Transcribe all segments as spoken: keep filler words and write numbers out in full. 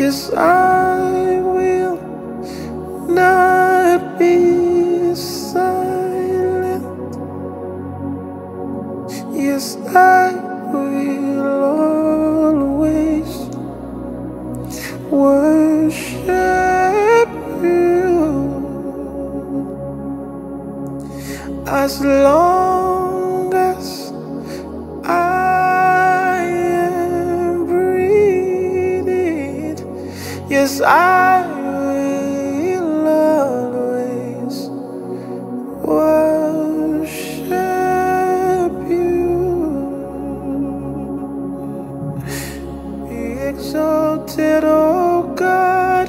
Yes, I will not be silent. Yes, I will always worship you. As long as I am breathing, yes, I will always worship you. Be exalted, O God.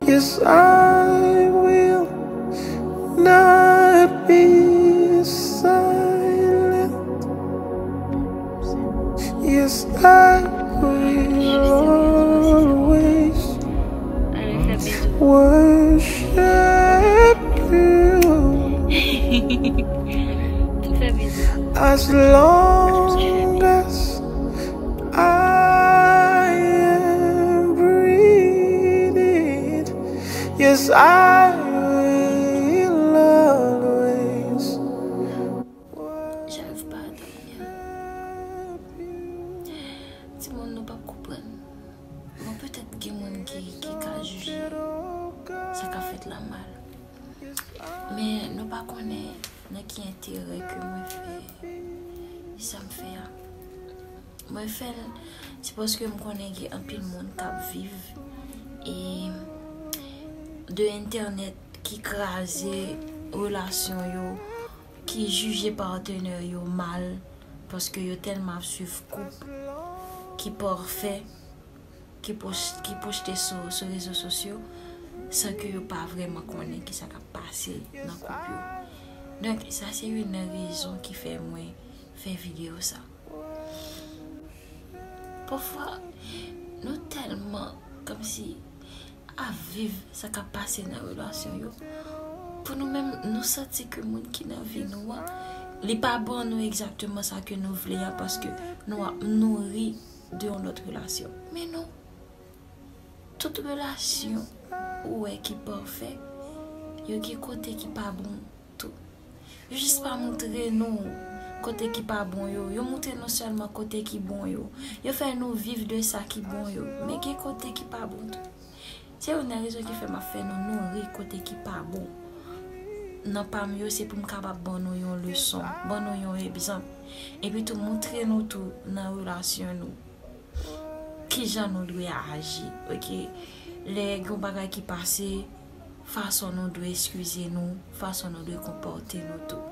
Yes, I will not be silent. Yes, I will always worship you. As long as I am breathing, yes, I will always. J'arrive pas à dormir. Timoun, nou p ap konprann. Bon, petèt gen moun ki, ki ka jije sa k ap fèt la mal. Men nou pa konnen nan ki enterè ke mwen fè sa m fè a. Mwen fè l, se paske m konnen gen anpil moun k ap viv e de entènèt ki kraze relasyon yo, ki jije patenè yo mal, paske yo tèlman ap swiv koup ki pafè, ki pos-, ki poste sou, sou rezo sosyo, san ke yo pa vrèman konnen kisa k ap pase nan koup yo. Donk, sa se youn nan rezon ki fè mwen fè videyo sa. Pafwa, nou tèlman kòmsi ap viv sa k ap pase nan relasyon yo, pou nou menm, nou santi ke moun ki nan vi nou an, li pa ban nou egzakteman sa ke nou vle a, paske nou ap nouri de yon lòt relasyon. Men non, tout relasyon ou wè ki pafè, yo gen kote ki pa bon tou. Yo jis pa montre nou kote ki pa bon yo. Yo montre nou sèlman kote ki bon yo. Yo fè nou viv de sa ki bon yo. Men gen kote ki pa bon tou. Se youn nan rezon ki fè m ap fè nou nouri kote ki pa bon. Nan pa m yo, se pou m kapab ban nou yon leson, ban nou yon egzanp. Epi tou montre nou tou nan relasyon nou kijan nou dwe aji, oke? Lè gen yon bagay ki pase, fason nou dwe eskize nou, fason nou dwe konpòte nou tou.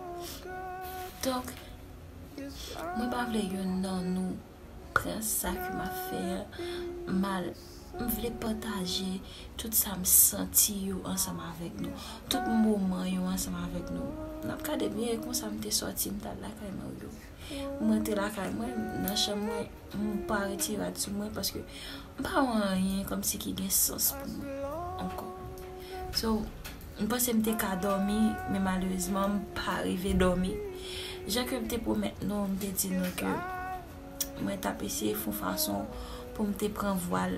Donk, mwen pa vle youn nan nou pran sa ke m ap fè a mal. M vle pataje tout sa m santi yo ansanm avèk nou, tout moman yo ansanm avèk nou. N ap gade byen, e konsa m te sòti, m t al lakay Mario. M rantre lakay mwen, nan chanm mwen, m pa retire rad sou mwen paske m pa wè anyen kòmsi ki gen sans pou mwen ankò. So, m panse m te ka dòmi, men malerezman, m pa rive dòmi. Jan ke m te pwomèt nou, m te di nou ke mwen t ap eseye fè yon fason pou m te pran vwal.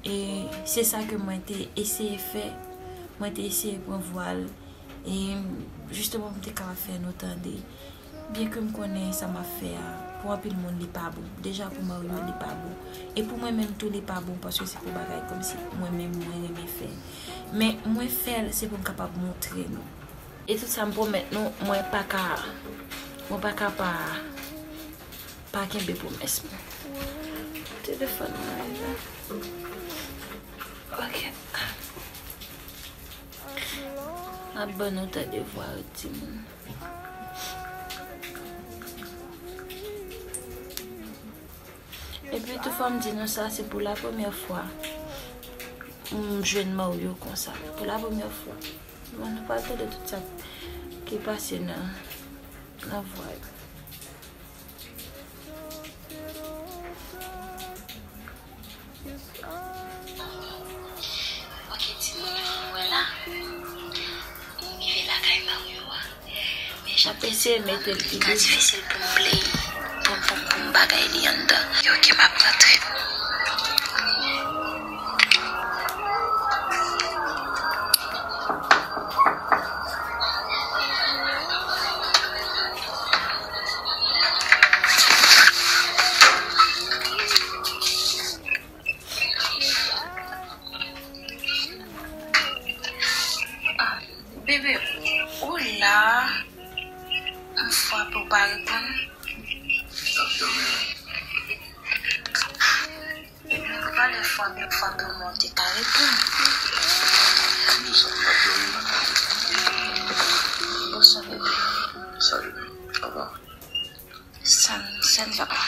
E se sa ke mwen te eseye fè. Mwen te eseye pran vwal. E jisteman pou m te kapab fè nou tande. Byenke m konnen sa m ap fè a, pou anpil moun li pa bon. Deja pou Mario li pa bon. E pou mwen menm tou li pa bon paske se pou bagay kòmsi mwen menm mwen renmen fè. Men mwen fè l se pou m kapab montre nou. E tout sa m pwomèt nou, mwen pa ka, mwen pa ka pa, pa kenbe pwomès mwen. Telefòn mwen la. Ok. M ap ban nou tande vwa yo, timoun. Epi tou fò m di nou sa, se pou la premyè fwa m jwenn Mario konsa. Pou la premyè fwa. Bon, nou pral tande tout sa ki pase nan, nan vwa yo. Ok, timoun, mwen la. M rive lakay Mario a. Men jan m ap eseye mete l pi difisil pou m play, pou, pou, pou m bagay li anndan. Ok, m ap rantre. Bebe, ou la, m frape ou pa reponn. Sa fè mwen. Bebe, m pale frape, frape ou monte ka reponn. Bonsoir, bebe. Salut, ça va? Sa n, sa n va pa.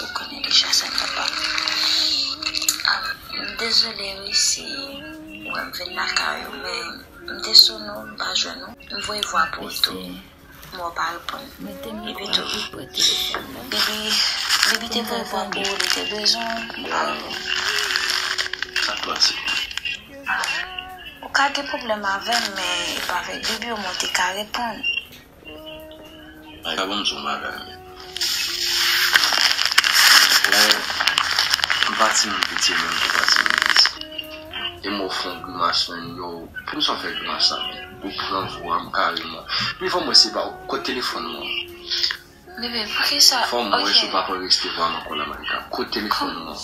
Ou konnen deja sa n va pa. Ah, m dezole wi si ou wè m vin lakay ou, men m te sone w, m pa jwenn ou. M voye vwa pou ou tou. Men w pa reponn. Epi tou, Bibi, Bibi te voye vwa pou ou, li te bezwen w. Ou ka gen pwoblèm avè m, men e pa avèk Bibi w mwen te ka reponn. Ay, ka ban m di w yon bagay, men. Wè, m pa timoun piti, men m tou pa timoun piti. E mwen w fè yon grimas, men yo, pou m sa w fè grimas la, men. Ou pran vwa m kareman. Pi fò mwen se pa w, kote telefòn mwen? Bebe, poukisa? Fò m wè si w pa pran reste vwa m ankò la, Malika. Kote telefòn mwen?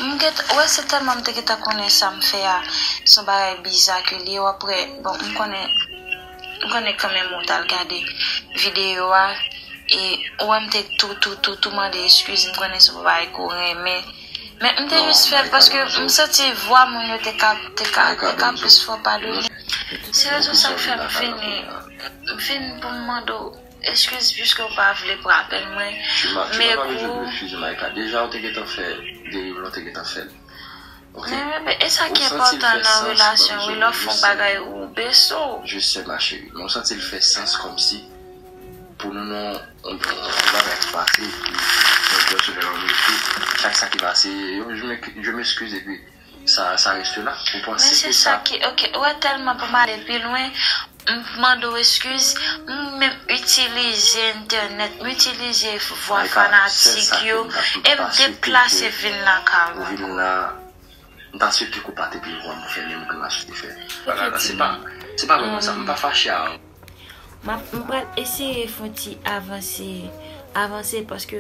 M gen, wè, se tèlman m te gentan konnen sa m fè a, se yon bagay biza ke li ye, w ap wè, bon, m konnen, m konnen kanmenm ou t al gade videyo a, e ou wè m te tou, tou, tou, tou mande eskiz, m konnen se yon bagay ke w renmen, men m te jis fè l paske m santi vwa moun yo te ka, te ka, te ka plis fò padone. Se rezon sa k fè m vini, m vin pou m mande w eskiz piske w pa vle pran apèl mwen. Men kou. Eskize, Malika. Deja, ou te gentan fè deriv la, ou te gentan fè l. Ok? Men, men, men, e sa ki enpòtan nan relasyon, wi, lè w fè yon bagay, ou beso. Je sais, ma chérie. Men ou santi l fè sans kòmsi pou nou nan yon, yon, yon bagay ki pase, epi yon pèsonèl an nou epi chak sa ki pase, yo, je m'ex-, je m'excuse, epi sa, sa reste la. Ou panse ke sa ki, ok, ou wè tèlman pou m ale pi lwen, m mande w eskiz, m menm itilize entènèt, m itilize vwa fanatik yo, e m deplase vin lakay ou. Vin la, m ta swete ke w pa te peye vwa m pou fè menm grimas ou te fè. Bagay la, se pa, se pa vrèman sa. M pa fache a. M ap, m pral eseye fè yon ti avanse, avanse paske,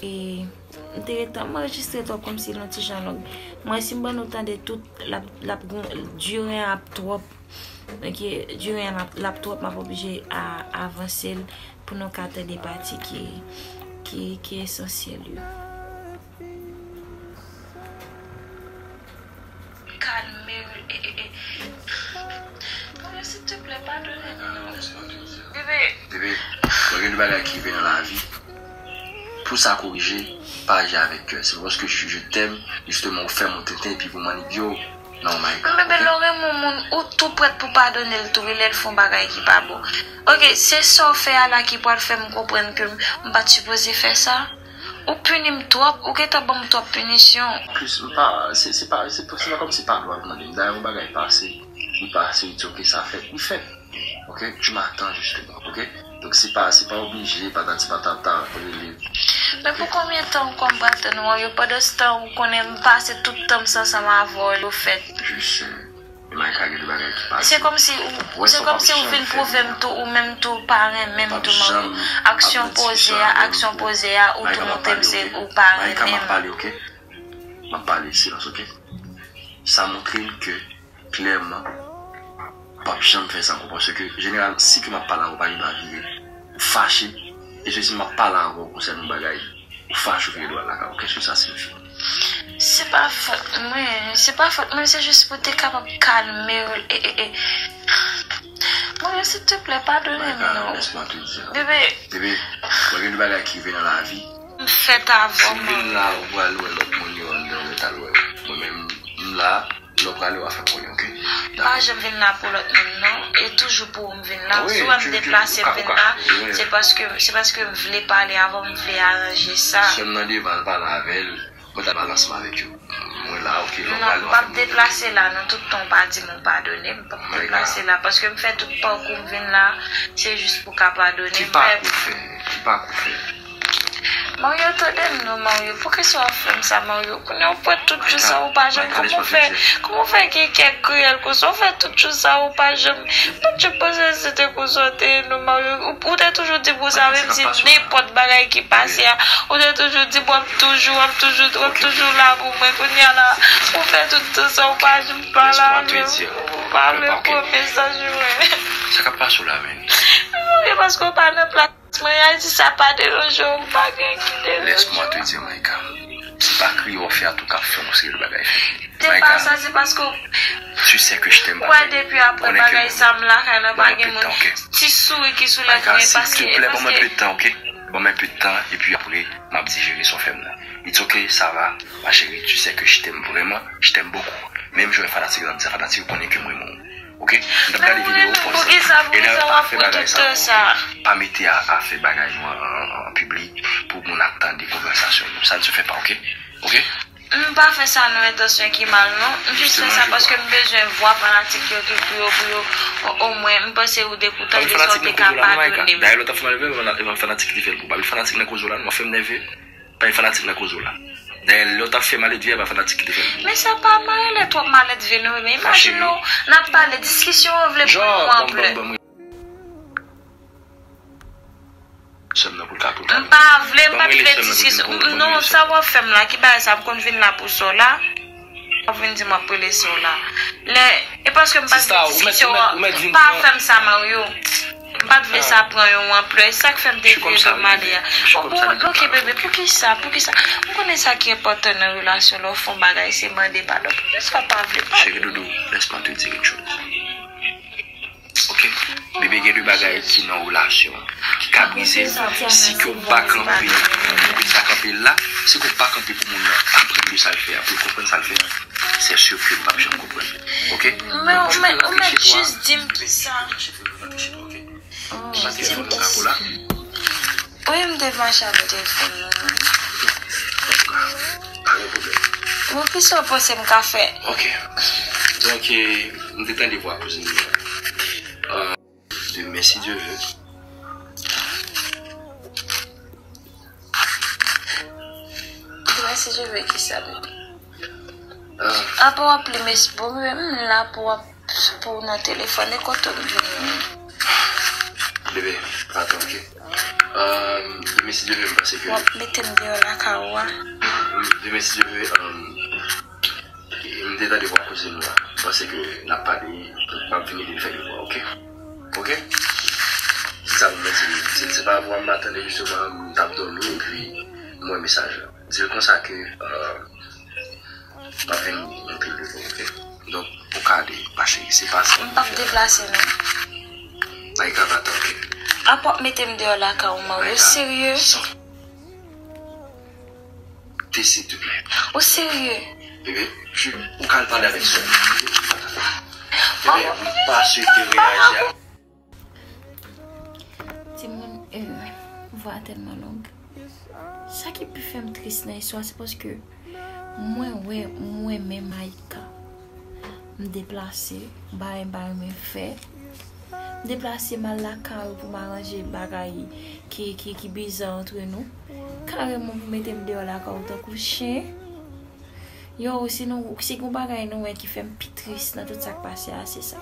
e, m te gentan, m anrejistre twòp kòmsi l yon ti jan long. Mwen, si m ban nou tande tout, l ap, l ap gon, dire an ap twòp. Donk, dire an ap, l ap twòp, m ap oblije a, avanse l pou nou ka tande pati ki, ki, ki esansyèl yo. Kalme w, e, e, e. Mwen, silteplè, padone m non. Bebe. Bebe, mwen gen de bagay ki rive nan lavi. Pou sa korije, pa aji avèk kè. Se pa paske je, je t'aime, justement, ou fè m yon tenten epi pou m annik di w, non, Malika. Men bebe, lè w renmen yon moun, ou tou prèt pou padone l tou, wi, lè l fè yon bagay ki pa bon. Ok, se sa w fè a la ki pral fè m konprann ke m, m pa t sipoze fè sa. Ou pini m twòp, ou gentan ban m twòp pinisyon. Anplis, m pa, se, se pa, se, se pa kòmsi pa dwa pou mande m. Dayè, yon bagay pase, li pase, li di, ok, sa fèt, li fèt. Ok, tu m'attends, justement, ok? Donk, se pa, se pa oblije, patati patata, rele. Men pou konbyen tan ankò m pral tann ou an, yo, pandan se tan, ou konnen m pase tout tan m sa ansanm avè w, yo fèt. Je sais. Malika, gen de bagay ki pase. Se kòmsi ou, se kòmsi ou vin pwouve m tou, ou menm tou, ou pa renmen m tou, Mauri. Aksyon poze a, aksyon poze a, ou tou montre m se ou pa renmen m. Malika, m ap pale, ok? M ap pale, silans, ok? Sa montre m ke, klèman, w p ap janm fè sa ankò, paske, jeneralman, si ke m ap pale avè w, pa gen dwa vire, ou fache, e se si m ap pale avè w konsènan yon bagay, ou fache, ou vire dwat lakay ou. Qu'est-ce que ça signifie? Se pa fòt mwen, se pa fòt mwen, se jis pou te kapab kalme w, e, e, e. Mwen, silteplè, padone m non. Bebe. Bebe, mwen gen de bagay ki rive nan lavi. M fèt avè w, m vin la, ou pral wè lòt moun yo anndan, ou mèt al wè yo. Mwen menm, m la, lè w prale, w a fè konnen, ok? Pa janm vin la pou lòt moun non, e toujou pou ou m vin la. Si w wè m deplase m vin la, se paske, se paske m vle pale avè w, m vle aranje sa. Sè m nan devan, al pale avè l. Mwen ta pale ansanm avèk yo. Mwen la, ok, lè w prale, w a fè konnen. Non, m p ap deplase la non, tout tan w pa di m ou padone m, m p ap deplase la, paske m fè tout pakou m vin la, se jis pou ka padone m. Ki pakou w fè? Ki pakou w fè? Mario, tande m non, Mario. Poukisa w ap fè m sa, Mario? Kounye a w pran tout jou sa, ou pa janm, kòman w fè, kòman w fè gen kè kriyèl konsa? Ou fè tout jou sa, ou pa janm, m pa t janm panse se te konsa w te ye non, Mario. Ou, ou te toujou di m konsa, menm si nenpòt bagay ki pase a, ou te toujou di m w ap toujou, w ap toujou, w ap toujou la pou mwen. Kounye a la, ou fè tout tan sa, ou pa janm pa la, ou pa vle pran mesaj mwen. Sa k ap pase w la menm? Mario, paske w pa nan plas mwen, Ayiti sa pa deranje w, m pa gen ki deranje. Laisse-moi te dire, Maïka. Se pa kriye w fè a tou k ap fè yon seri de bagay fèt. Se pa sa, se paske w wè depi apre bagay sa m lakay la, pa gen moun. Ti souri ki sou lèv mwen, paske, paske. Ban m enpe de tan, oke? Ban m enpe de tan, epi apre, m ap dijere sa w fè m nan. It's ok, ça va, ma chérie, tu sais que je t'aime vraiment, je t'aime beaucoup. Menm jan fanatik la ap di sa, fanatik yo konnen ke m renmen w. Oke? M t ap gade videyo w, w konn sa. E dayè, pa fè bagay sa ankò, oke? Pa mete a, a fè bagay yo an, an, an, an piblik pou moun ap tande konvèsasyon nou. Ça ne se fait pas, oke? Oke? M pa fè sa nan entansyon ki mal, non. M jis fè sa paske m bezwen vwa fanatik yo tou pou yo, pou yo, o-, omwen, m panse ou de pou tande sa w te ka padone m. Dayè, lè w t ap fè m anleve, e pa fanatik ki te fè l pou ou. Pa vin fanatik nan koze w la, non, w ap fè m nève. Pa gen fanatik nan koze w la. Dayè, lè w t ap fè maledve a, pa fanatik ki te fè l pou ou. Men sa pa mare lè twòp maledve non, men imajine w, n ap pale, diskisyon an vle pran yon anplè. M pa vle, m pa t vle diskisyon. Non, sa w ap fè m la, ki bagay sa, m konn vin la pou sa w la. W ap vin di m w ap rele sa w la. Lè, e paske m pa t vle diskisyon an, pa fè m sa, Mario. M pa t vle sa pran yon anplè. E sa k fè m te vire do m ale a. Bon, oke, bebe, poukisa, poukisa? M konnen sa ki enpòtan nan relasyon, lè w fè yon bagay, se mande padon. Poukisa w pa vle padone? Chérie doudou, laisse-moi te dire une chose. Oke? Bebe, gen de bagay ki nan relasyon ki ka brize l. Si ke w pa kanpe pou ke sa kanpe la, si ke w pa kanpe pou moun nan aprann de sa l fè a, pou l konprann sa l fè a, c'est sûr ke l p ap janm konprann. Oke? Men ou mèt, ou mèt jis di m kisa. Wi, m te mache avè telefòn nan. Bon, kisa w panse m ka fè? Ok. Donk, eh, m te tande vwa kouzin li a. Euh, demen, si Dye vle. Demen, si Dye vle, kisa, bebe? Ah. Apa w ap li mes-, bon, bebe, m la pou w ap pou w nan telefòn, e kote w vini? Bebe, atann, ok. Um, demen, si Dye vle, m panse ke w ap mete m deyò lakay ou a. Demen, si Dye vle, um, m te tande vwa kouzin nou a. M panse ke n ap pale, m ap vin ede l fè devwa, ok? Ok? Di sa pou mwen di li. Si se pa vwa m la tande, jisteman, m t ap dòmi, epi m wè mesaj la. Di l konsa ke, um, m ap vin anpil de fwa, ok? Donk, ou ka ale, ma chérie, se pa sa. M p ap deplase, non. Maïka, va-t'en, ok? Apa w ap mete m deyò lakay ou, man. Ou serye? Te, silvouplè. Ou serye? Bebe, ou ka al pale avèk sè m. Bebe, m pa swete reyaji a. Timoun, euh, vwa a tèlman long. Sa ki pi fè m tris nan istwa, se paske mwen wè, mwen menm Maïka. M deplase, bagay m pa renmen fè. M deplase, m al lakay ou pou m aranje bagay ki, ki, ki bizan antre nou. Kareman pou mete m deyò lakay ou tankou chen. Yo, si nou, si gon bagay nou wè ki fè m pi tris nan tout sa k pase a, se sa.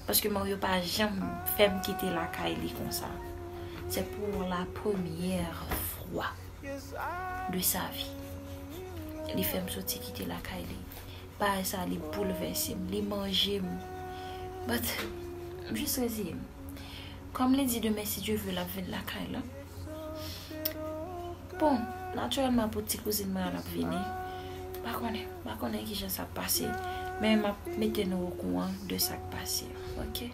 Paske Mario pa janm fè m kite lakay li konsa. C'est pour la première fois de sa vie. Li fè m soti kite lakay li. Bagay sa, li boulvèse m, li manje m. But, m jis reziye m. Kòm li di demen, si Dye vle, l ap vin lakay la. Bon, natirèlman, pou ti kouzin mwen an, l ap vini. M pa konnen, m pa konnen kijan sa ap pase. Men m ap mete nou okouran de sa k pase. Ok?